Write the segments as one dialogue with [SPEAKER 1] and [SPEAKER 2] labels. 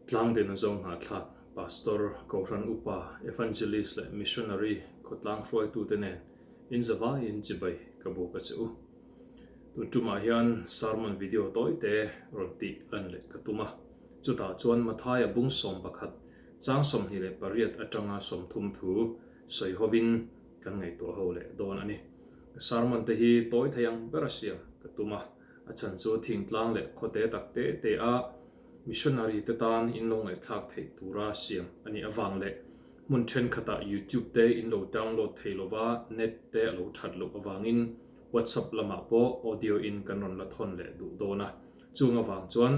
[SPEAKER 1] Tlangdin a zawng nghahthlak Pastor, Kohhran Upa, Evangelist leh Missionary khawtlang hruaitute nen in zavaiin chibai ka buk a che u. Tun tumah hian sermon video tawite rawn tih lan leh ka tum a. Chutah chuan Mathaia bung 11, chang 28 atanga 30 thu sawi hovin kan ngaihtuah ho leh dawn a ni. Sermon te hi tawi thei ang ber a siam ka tum a, a chhan chu thingtlang leh khawte tak te te a missionary te tan in lo ngaihthlak theih tura siam a nih avang leh hmun thenkhatah YouTube te in lo download thei lova net te a lo that loh avangin WhatsApp lamah pawh audio in kan rawn la thawn leh duh dawn a, chung avang chuan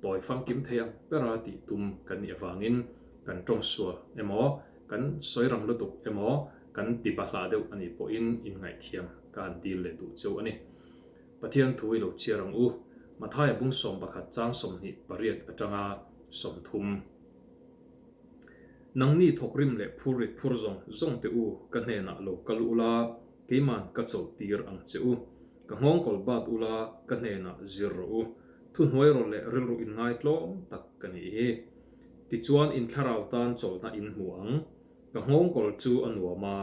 [SPEAKER 1] tawi famkim thei ang bera tih tum kan nih avangin kan tawng sual emaw kan sawi rang lutuk emaw kan ti bahlah deuh a nih pawhin inngaihthiam ka han dil leh duh cheu a ni. Pathian thu i lo chhiar ang u. Mathaia bung 11 chang 28 atanga 30. Nangni thawkrim leh phurrit phur zawng zawng te u ka hnenah lo kal ula, keiman ka chawlh tir ang che u. Ka nghawngkawl bat ula ka hnenah zir rawh u. Thuhnuai rawh leh rilru inngaitlawm tak ka nih hi. Tichuan in thlarau tan chawlhna in hmu ang. Ka nghawngkawl chu a nuam a,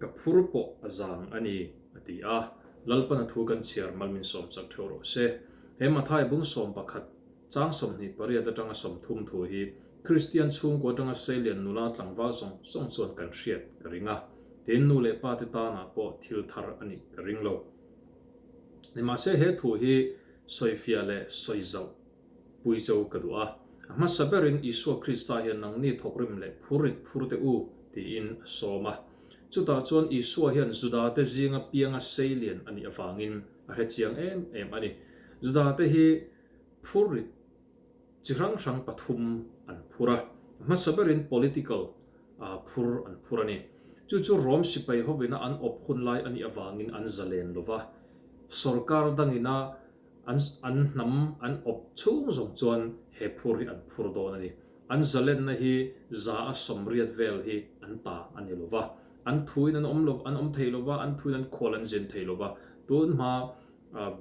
[SPEAKER 1] ka phur pawh a zang a ni, a ti a. Lalpana thu kan chhiar mal min sawm chak theuh rawh se. He Mathai bung 11, chang 28 atanga 30 thu hi Kristian chhungkua atanga Seilian nula tlangval zawng zawng chuan kan hriat ka ring a. Tin, nu leh pa te tanah pawh thil thar a nih ka ring lo. Nimahse he thu hi sawifiah leh sawi zauh pui cho ka duh a. A hmasa berin Isua Krista hian nangni thawkrim leh phurrit phur teh u tiin a sawm a. Chutah chuan Isua hian Judate zinga pianga seilian a nih avangin a hrechiang em em a ni. Judate hi phurrit chi hrang hrang pathum an phur a. A hmasa berin political phur an phur a ni. Chu chu Rom sipai hovina an awp hun lai a nih avangin an zalen lo va. Sorkar dangina An an hnam an awp chhung zawng chuan he phur hi an phur dawn a ni. An zalenna hi za a sawmriat vel hi an ta a ni lo va. An thuin an awm lo an awm thei lo va, an thuin an khual an zin thei lo va. Tun hma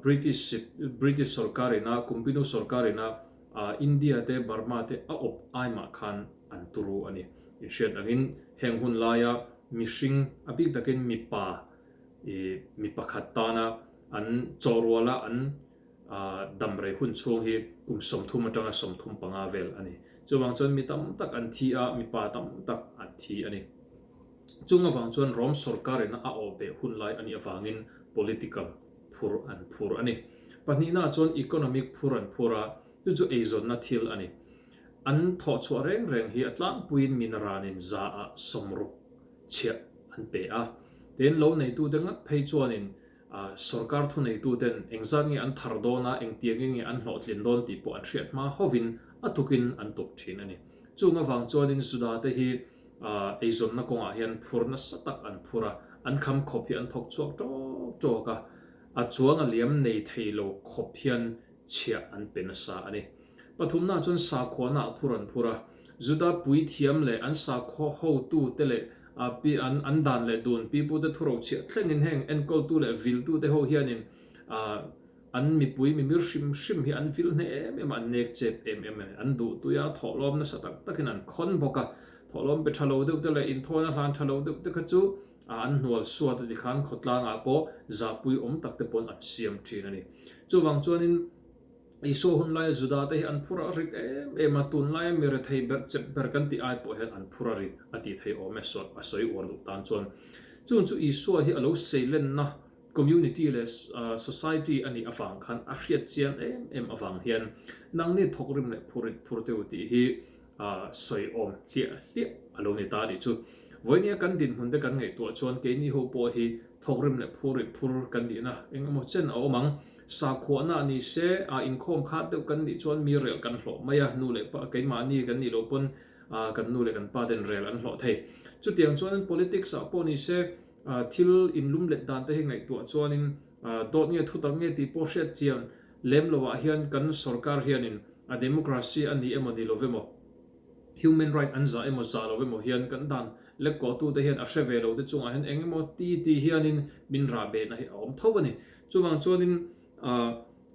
[SPEAKER 1] British British sorkar ina Kumpinu sorkar ina India te Burma te a awp ai mah khan an turu a ni. Inhriat angin heng hun laia mihring a bik takin mipa i mi pakhat tana an chawhruala an dam rei hun chhung hi kum 30 atanga 35 vel a ni. Chuvang chuan mi tam tak an thi a, mipa tam tak an thi a ni. Chung avang chuan Rom sorkarin a awh beh hun lai a nih avangin political phur an phur a ni. Pahnihnaah chuan economic phur an phur a, chu chu eizawnna thil a ni. An thawhchhuah reng reng hi a tlangpuiin mi naranin za ah 60 chhiah an pe a. Tin, lo neitute ngat phei chuanin sorkar thuneituten engzat nge an thar dawn a, engtiangin nge an hlawhtlin dawn tih pawh an hriat hma hovin a tukin an tuk thin a ni. Chung avang chuanin Juda te hi eizawnna kawngah hian phur nasa tak an phur a, an kham khawp hi an thawk chhuak tawk tawk a, a chuang a liam nei thei lo khawp hian chhiah an pe nasa a ni. Pathumna chuan sakhuana a phur an phur a, Juda puithiam leh an sakhaw hotute leh pi an an dan leh dun pipute thurochhiah thlengin heng enkawltu leh viltute ho hianin an mipui mimir hrim hrim hi an vil hneh em em a, an nek chep em em a ni. An duhtui a, thawhlawm nasa tak takin an khawn bawk a, thawhlawm pe tha lo deuh te leh inthawina hlan tha lo deuh te kha chu an hnual suat a ti khan khawtlangah pawh zahpui awm tak te pawn an siam thin a ni. Chuvang chuanin Isua hun laia Juda te hi an phur a rit em em a, tunlaia mi rethei ber chep ber kan tih ai pawh hian an phur a rit a tih thei awm e, a sawi uar duh tan chuan. Chung chu Isua hi a lo seilenna community leh society a nih avang khan a hriat chiang em em avang hian nangni thawkrim leh phurit phur teu tih hi sawi awm hliah hliah a lo ni ta a nih chu. Vawinia kan dinhmun te kan ngaihtuah chuan keini ho pawh hi thawkrim leh phurit phur kan nihna eng emaw chen a awm ang. Sakhuahna ni se, a inkhawm khat deuh kan nih chuan mi rel kan hlawh mai a, nu leh pa keimahni kan nih loh pawn kan nu leh kan pa ten rel an hlawh thei. Chutiang chuanin politics ah pawh ni se thil inlum let dan te hi ngaihtuah chuanin dawt nge thutak nge tih pawh hriat chian lem lovah hian kan sorkar hianin a democracy a ni emaw ni lo emaw, human right an zah emaw zah lo emaw hian kan dan lek kawhtute hian a hre ve lo te chungah hian eng emaw ti ti hianin min rah behna hi a awm tho a ni. Chuvang chuanin.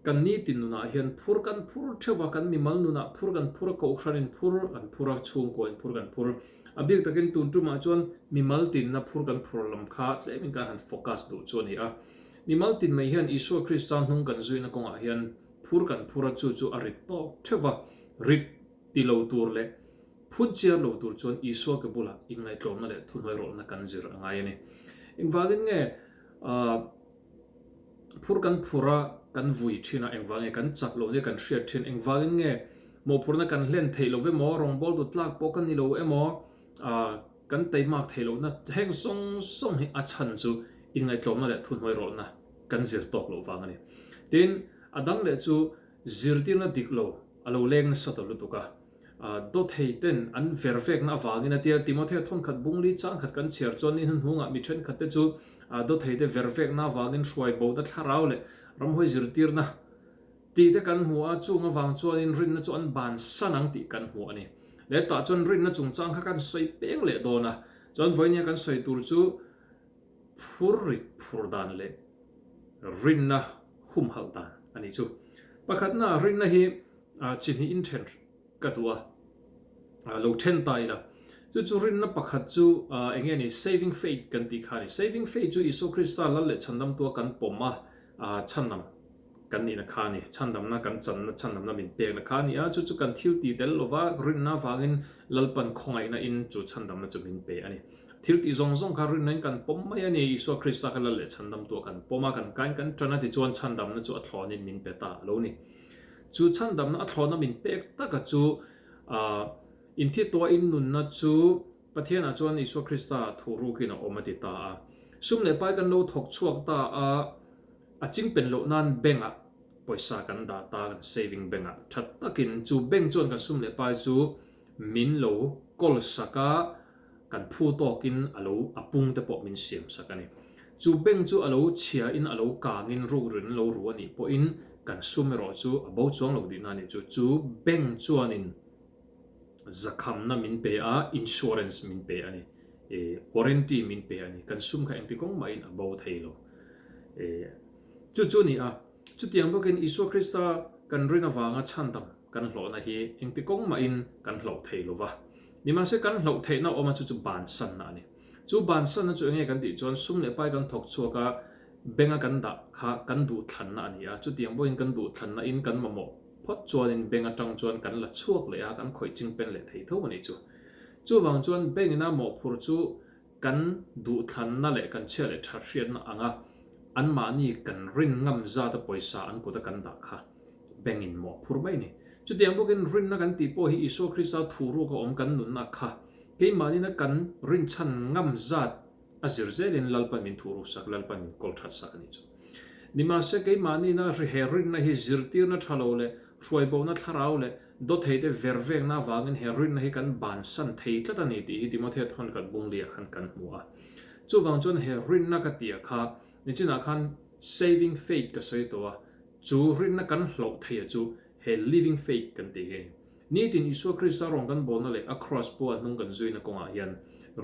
[SPEAKER 1] Kan nitin nunah hian phur kan phur theuh a, kan mimal nunah phur kan phur a, kohhranin phur kan phur a, chhungkuain phur kan phur. A bik takin tun tumah chuan mimal tinna phur kan phur lam kha tlemin kan han focus duh chu a ni a. Mimal tin mai hian Isua Krista hnung kan zuina kawngah hian phur kan phur a, chu chu a rit tawk theuh va, rit ti lo tur leh phun chiar lo tur chuan Isua ke bulah inngaihtlawmna leh thuhnuairawlhna kan zir a ngai a ni. Engvangin nge Phur kan phur a, kan vui thin a, engvang nge kan chak lo nia kan hriat thin, engvangin nge mawhphurhna kan hlen theih lo emaw, rawngbawltu tlak pawh ka ni lo emaw, kan teimak theih lohna heng zawng zawng hi a chhan chu inngaihtlawmna leh thuhnuairawlhna kan zir tawk loh vang a ni. Tin, a dang leh chu zirtirna dik lo a lo leng nasa ta lutuk a. Dawthei ten an ver vekna avangin a tia Timothea thawnkhat bungli changkhat kan chhiar chuan ni hnuhnungah mi thenkhat te chu dawthei te ver vekna avangin hruai bona thlarau leh ramhawi zirtirna tih te kan hmu a, chung avang chuanin rinna chu an bansan ang tih kan hmu a ni. Leh tah chuan rinna chungchang kha kan sawi peng leh dawn a, chuan vawinia kan sawi tur chu phur rit phur dan leh rinna humhalh dan a nih chu. Pakhatna rinna hi chi hnih in then ka duh a, lo then ta ila. Chu chu rinna pakhat chu eng nge ni saving faith kan tih kha a ni. Saving faith chu Isua Krista lal leh chhandamtua kan pawm a, chhandam kan nihna kha a ni. Chhandamna kan channa, chhandamna min pekna kha a ni a, chu chu kan thil ti tel lova rinna avangin Lalpan khawngaihna in chu chhandamna chu min pe a ni. Thil tih zawng zawng kha rinna in kan pawm mai a ni. Isua Krista kha lal leh chhandamtua kan pawm a, kan kain kan tan a tichuan chhandamna chu a thlawnin min pe ta a lo ni. Chu chhandamna a thlawhna min pek taka chu inthi tuahin nunna chu Pathianah chuan Isua Krista thu rukin a awm a ti ta a. Sum leh pai kan lo thawk chhuak ta a, a chingpen loh nan bank-ah pawisa kan dah ta, kan saving bank-ah that takin chu bank chuan kan sum leh pai chu min lo kawl sak a, kan phu tawkin a lo a pung te pawh min siam sak a ni. Chu bank chu a lo chhia in a lo kang in ruk rin lo ru a nih pawh in kan sum erawh chu a bo chuang lo tihna a nih chu. Chu bank chuan in zakhamna min pe a, insurance min pe a ni, warranty min pe a ni, kan sum kha engti kawng mah in a bo thei lo. Chu chu a ni a, chutiang bawkin Isua Krista kan rin avanga chhandam kan hlawhna hi engti kawng mah in kan hlauh thei lo va. Nimahse kan hlauh theihna awm a chu chu bansanna a ni. Chu bansanna chu enge kan tih chuan sum leh pai kan thawk chhuak a, bank a kan dah kha kan duhthlanna a ni a, chutiang pawhin kan duhthlanna in kan mamawh phawt chuanin bank atang chuan kan la chhuak leh a, kan khawih ching pen leh thei tho a nih chu. Chuvang chuan bank ina mawhphurh chu kan duhthlanna leh kan chhia leh tha hriatna anga anmahni kan rin ngam zata pawisa an kut a kan dah kha bank in mawhphurh mai a ni. Chutiang bawkin rinna kan tih pawh hi Isua Krista thu ruak a awm kan nunna kha keimahnin a kan rinchhan ngam zat a zir zelin Lalpan min thu ruksak, Lalpan min kawl that sak a nih chu. Nimahse keimahnin a he rinna hi zirtirna tha lo leh hruaibona thlarau leh dawtheite ver vekna avangin he rinna hi kan bansan thei tlat a ni tih hi Timothea thawnkhat bungliah khan kan hmu a. Chuvang chuan he rinna ka tih ah kha nichinah khan saving faith ka sawi tawh a, chu rinna kan hloh theih a chu He living faith kan tih hi nitin Isua Krista rawng kan bawlna leh a kraws pawh a hnung kan zuina kawngah hian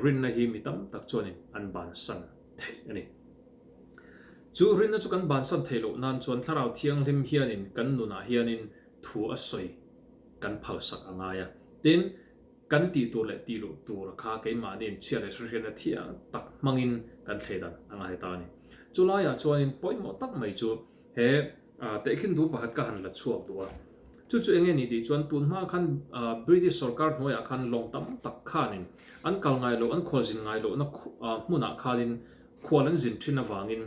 [SPEAKER 1] rinna hi mi tam tak chuanin an bansan thei a ni. Chu rinna chu kan bansan theih loh nan chuan Thlarau Thianghlim hianin kan nunah hianin thu a sawi kan phalsak a ngai a. Tin, kan tih tur leh tih luh tur kha keimahniin chhia leh hriatna thiang tak hmangin kan thlei dan a ngai ta a ni. Chu laiah chuanin pawimawh tak mai chu he Tehkhin duh pakhat ka han la chhuak duh a, chu chu enge ni tih chuan tun hma khan British sorkar hnuaiah khan lawng tam tak khanin an kal ngai loh, an khualzin ngai lohna hmunah khanin khual an zin thin avangin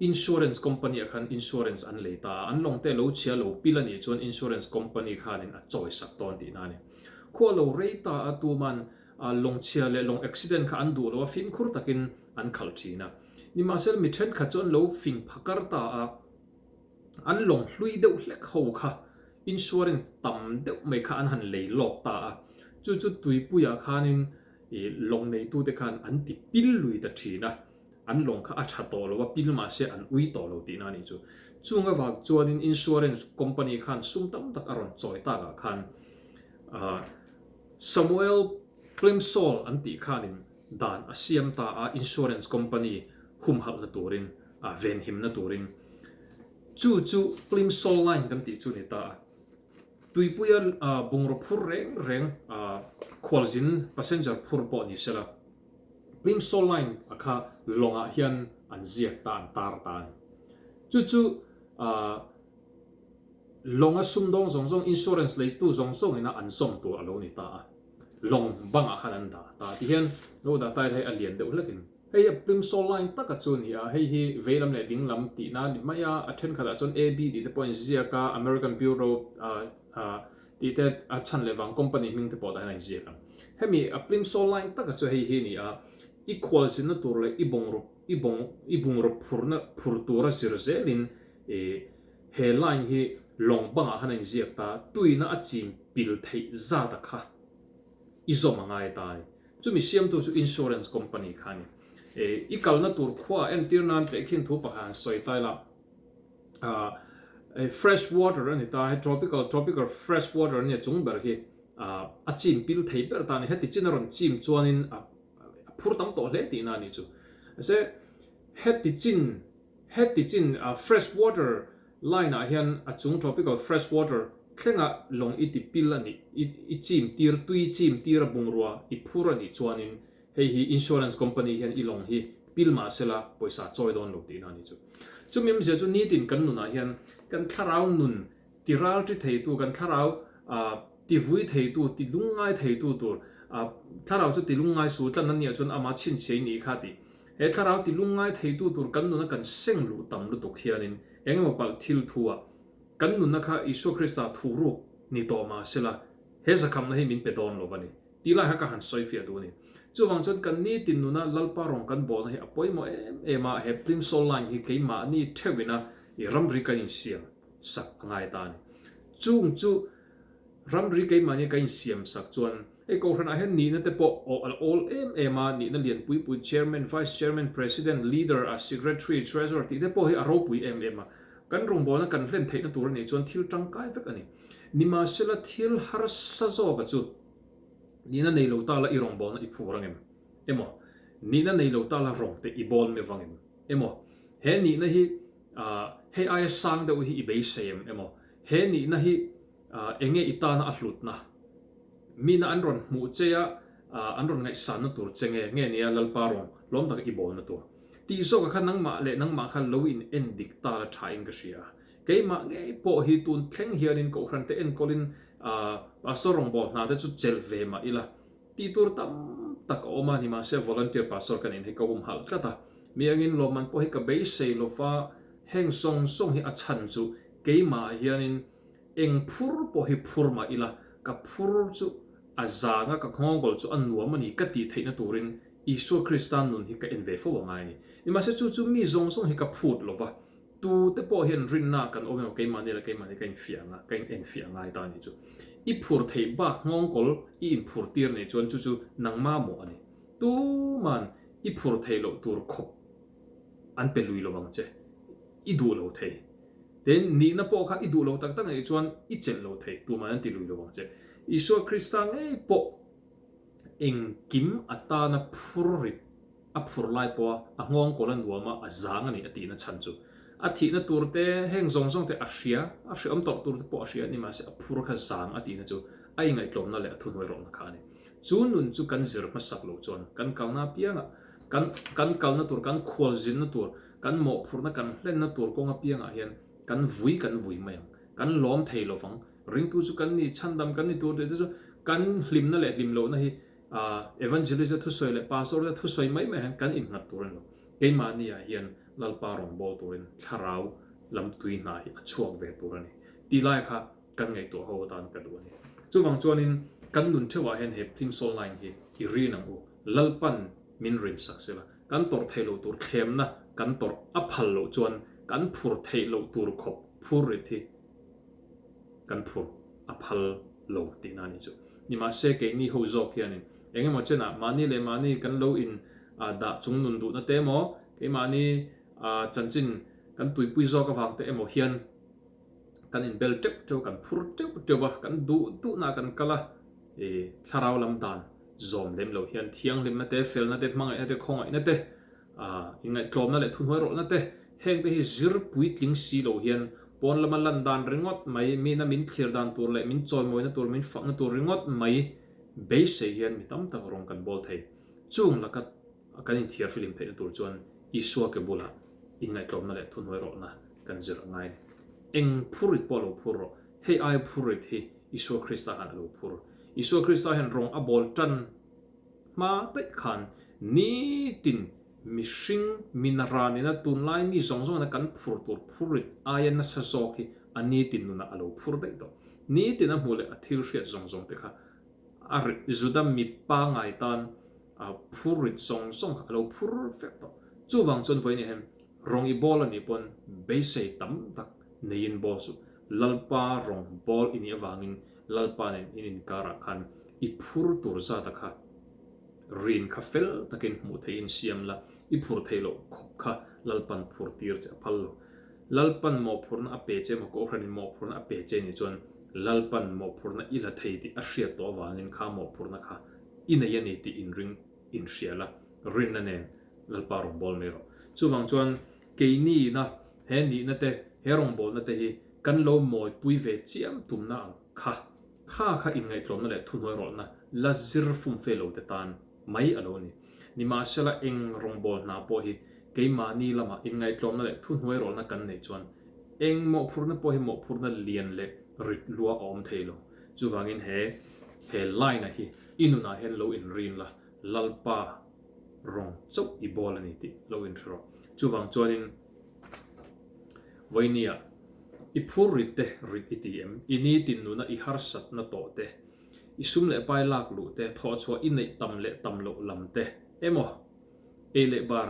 [SPEAKER 1] insurance company ah khan insurance an lei ta a, an lawng te lo chhia lo pil a nih chuan insurance company khanin a chawi sak dawn tihna a ni. Khua lo rei ta a, tuman lawng chhia leh lawng accident kha an duh lo a, fimkhur takin an khalh thin a. Nimahsela mi thenkhat chu an lo fing phakar ta a. An lawng hlui deuh hlek ho kha insurance tam deuh mai kha an han lei lawk ta a, chu chu tuipuiah khanin ih lawng neitute khan an ti pil lui ta thin a, an lawng kha a tha tawh lo a, pil mahse an ui tawh lo tihna a nih chu. Chung avang chuanin insurance company khan sum tam tak a rawn chawi takah khan ah Samuel Plimsoll an tih khanin dan a siam ta a, insurance company humhalhna turin, venhimna turin. Chu chu Plimsoll Line kan tih chu a ni ta a. Tuipuia bungraw phur reng reng khualzin passenger phur pawh ni sela, Plimsoll Line a kha lawngah hian an ziak ta, an tar ta a ni. Chu chu lawnga sumdawng zawng zawng, insurance leitu zawng zawngina an zawm tur a lo ni ta a. Lawng bangah khan an dah ta. Tihian lo dah ta ila hei a lian deuh hlekin. Hei hi Plimsoll line taka chu a ni a, hei hi vei lam leh ding lam tihna a ni mai a, a thenkhatah chuan AB tih te pawh a inziak a, American Bureau tih te a chhan leh vang company hming te pawh tah hian a inziak a. Hemi a Plimsoll line taka chu hei hi a ni a, i khualzinna tur leh i bungraw i bung i bungraw phurna phur tura zir zelin ih he line hi lawng bangah khan a inziak ta, tuina a chim pil theih zat a kha i zawm a ngai ta a ni. Chumi siamtu chu insurance company kha a ni. I kalna tur khua entir nan tehkhin thu pakhat han sawi ta ila, fresh water a ni ta, hei tropical, tropical fresh water a nia chung ber hi a chim pil thei ber ta a ni. Heti chin a rawn chim chuanin a phur tam tawh hle tihna a nih chu. Mahse heti chin, heti chin fresh water Line ah hian a chung tropical fresh water thlenga lawng i ti pil a nih, i chim tir, tui chim tir a bungrua i phur a nih chuanin hei hi insurance company hian i lawng hi pil mah sela pawisa chawi dawn lo tihna a nih chu. Chumi awmzia chu nitin kan nunah hian kan thlarau nun ti ralṭi theitu, kan thlarau ti vui theitu, ti lungngai theitu tur, thlarau chu ti lungngai su tlan a nia chuan ama chhinchhiai nih kha tih. He thlarau ti lungngai theitu tur kan nuna kan seng luh tam lutuk hianin eng emaw palh thil thu-ah kan nunna kha Isua Krista thuruk ni tawh mah sela he zakhamna hi min pe dawn lo va ni tih lai kha ka han sawi fiah duh a ni. Chuvang chuan kan nitin nuna Lalpa rawng kan bawlna hi a pawimawh em em a, he Plimsoll line hi keimahni theuhina i ramri kan insiam sak a ngai ta a ni. Chung chu Ramri keimahni ka insiam sak chuan hei Kohhranah hian nihna te pawh aw a awl em em a, nihna lian pui pui Chairman, Vice Chairman, President, Leader, a Secretary, Treasurer tih te pawh hi a ropui em em a. Kan rawngbawlna kan hlen theihna tur a nih chuan thil tangkai vek a ni. Nimahsela thil harsa zawka chu nihna nei lo ta la i rawngbawlna i phur angem? Emaw, nihna nei lo ta la rawng te i bawl meuh angem? Emaw, he nihna hi hei aia sang deuh hi i beisei em? Emaw, he nihna hi Enge i tana a hlutna? Mina an rawn hmuh che a, an rawn ngaihsanna tur che nge nge nia Lalpa rawn lawm taka i bawlna tur? Tih zawkah kha nangmah leh nangmah kha lo in en dik ta la tha in ka hria. Keimah ngei pawh hi tun thleng hianin Kohhrante enkawlin Pastor rawngbâwl hna te chu chelh ve mah ila, tih tur tam tak a awm a, nimahse volunteer pastor ka nih hi ka humhalh tlat a. Mi angin lawmman pawh hi ka beisei lova, heng zawng zawng hi a chhan chu keimah hianin Eng phur pawh hi phur mah ila, ka phur chu a zang a, ka nghawngkawl chu a nuam a ni ka tih theihna turin Isua Krista nun hi ka en ve fo a ngai a ni. Nimahse chu chu mi zawng zawng hi ka phut lo va, tute pawh hian rinna kan awm emaw keimahni leh keimahni ka infiah ang a, ka in enfiah a ngai ta a ni chu. I phur theih bak nghawngkawl i inphur tir nei chuan chu chu nangmah mawh a ni. Tuman i phur theih loh tur khawp an pe lui lovang che, i duh lo thei. Tin, nihna pawh kha i duh lo tak tak anih chuan i chelh lo thei, tumah an ti lui lo ang che. Isua Krista ngei pawh engkim atana phur rit a phur lai pawha a nghawngkawl a nuam a, a zang a ni a tihna chhan chu. A thihna tur te, heng zawng zawng te a hria, a hreawm tawrh tur te pawh a hria a ni mahse a phur kha zang a tihna chu a ingaihtlawmna leh a thuhnuai rawhna kha a ni. Chu nun chu kan zir hmasak lo chuan kan kalna apiangah, kan kan kalna tur, kan khualzinna tur, Kan mawhphurhna kan hlenna tur kawng apiangah hian kan vui kan vui mai ang. Kan lawm thei lo vang. Ringtu chu kan ni, chhandam kan ni tur tih te chu kan hlimna leh hlim lohna hi Evangelist a thusawi leh Pastor te thusawi mai mai hian kan innghat tur a ni lo. Keimahni ah hian Lalpa rawngbâwl turin thlarau lam tui hna hi a chhuak ve tur a ni. Tih lai kha kan ngaihtuah ho atan ka duh a ni. Chuvang chuanin kan nun theuhah hian he Plimsoll Line hi i rin ang u. Lalpan min rinsak sela. Kan tawrh theih loh tur thlemna kan tawrh a phal loh chuan kan phur theih loh tur khawp phur rit hi kan phur a phal lo tihna a ni chu. Nimahse keini ho zawk hianin eng emaw chenah mahni leh mahni kan lo in dah chung nun duhna te emaw keimahni chanchin kan tuipui zawk avang te emaw hian kan inbel teuh teuh a, kan phur teuh teuh a, kan duh duhna kan kal a, thlarau lam dan zawm lem lo hian thianghlimna te, felna te, hmangaihna te, khawngaihna te, inngaihtlawmna leh thuhnuai rawlhna te, Hengte hi zir puitling si lo hian pawn lama lan dan ringawt mai, mina min thlir dan tur leh min chawimawina tur, min fakna tur ringawt mai beisei hian mi tam tak rawng kan bawl thei. Chung laka kan inthiar filim theihna tur chuan Isua ke bulah inngaihtlawmna leh thuhnuai rawhna kan zir a ngai a ni. Eng phurrit pawh lo phur rawh, hei aia phurrit hi Isua Krista khan a lo phur. Isua Krista hian rawng a bawl tan hma daih khan nitin mihring mina ranina tunlai mi zawng zawngina kan phur tur phurrit aia nasa zawk hi a nitin nunah a lo phur daih tawh. Nitin a hmuh leh a thil hriat zawng zawng te kha a rit Juda mi pangai tan a phurrit zawng zawng kha a lo phur vek tawh. Chuvang chuan vawiin hian rawng i bawl a nih pawn beisei tam tak neiin bawl suh. Lalpa rawng bawl i nih avangin Lalpa nen in inkarah khan i phur tur zata kha rin kha fel takin hmuh theihin siam la, i phur theih loh khawp kha Lalpan phur tir che a phal lo. Lalpan mawhphurhna a pe che emaw Kohhranin mawhphurhna a pe che nih chuan Lalpan mawhphurhna i la thei tih a hriat tawh avangin kha mawhphurhna kha i nei a ni tih inring inhria la, rinna nen Lalpa rawngbâwl mai rawh. Chuvang chuan keiniina he nihna te, he rawngbâwlna te hi kan lo mawipui ve chiam tumna ang kha, kha kha inngaihtlawmna leh thuhnuairawlhna la zir fumfe lo te tan mai a lo ni. Nimahsela eng rawngbâwl hna pawh hi keimahni lama inngaihtlawmna leh thuhnuairawlhna kan neih chuan eng mawhphurhna pawh hi mawhphurhna lian leh rit lua a awm thei lo. Chuvangin he he line-a hi i nunah hian lo inrin la, Lalpa rawng chauh i bawl a ni tih lo inhre rawh. Chuvang chuanin vawinia i phur rit te rit i ti em? I nitin nuna i harsatna tawh te, i sum leh pai lak luh te, thawhchhuah i neih tam leh tam loh lam te emaw, ei leh bar,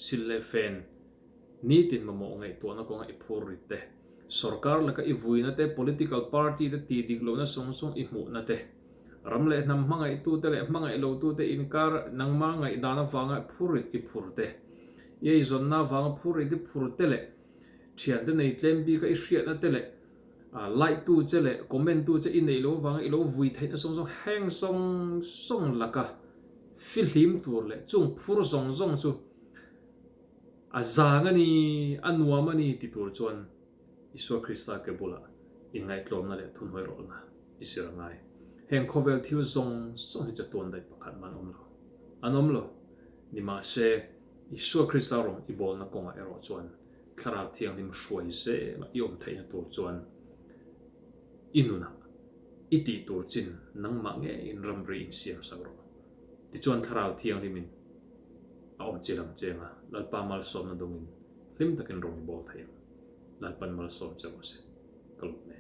[SPEAKER 1] sil leh fen, Nitin mamawh ngaihtuahna kawnga i phur rit te, sorkar laka i vuina te, political party te tih dik lohna sawng sawng i hmuhna te, ram leh hnam hmangaihtute leh hmangaih lotute inkar nangma ngaihdan avanga phur rit i phur te, i eizawnna avanga phur rit i phur te leh thiante nei tlem bika i hriatna te leh like tu che leh comment tu che i neih loh avanga i lo vui theihna sawng sawng heng sawng sawng laka fihlim tur leh chung phur zawng zawng chu A zang a ni, a nuam a ni ti tur chuan Isua Krista ke bulah inngaihtlawmna leh thunhawihrawlna i zir a ngai. Heng khawvel thil zawng zawng hi chatuan daih pakhat mah an awm lo. An awm lo. Nimahse, Isua Krista rawng i bawlna kawngah erawh chuan Thlarau Thianghlim hruai zela i awm theihna tur chuan i nunah i tih tur chin nangmah ngeiin ramri insiam sak rawh. Tichuan Thlarau Thianghlimin a awm chil ang che anga Lalpa malsawmna dawngin hlim takin rawng i bawl thei ang. Lalpan malsawm che rawh se. Ka lawm e.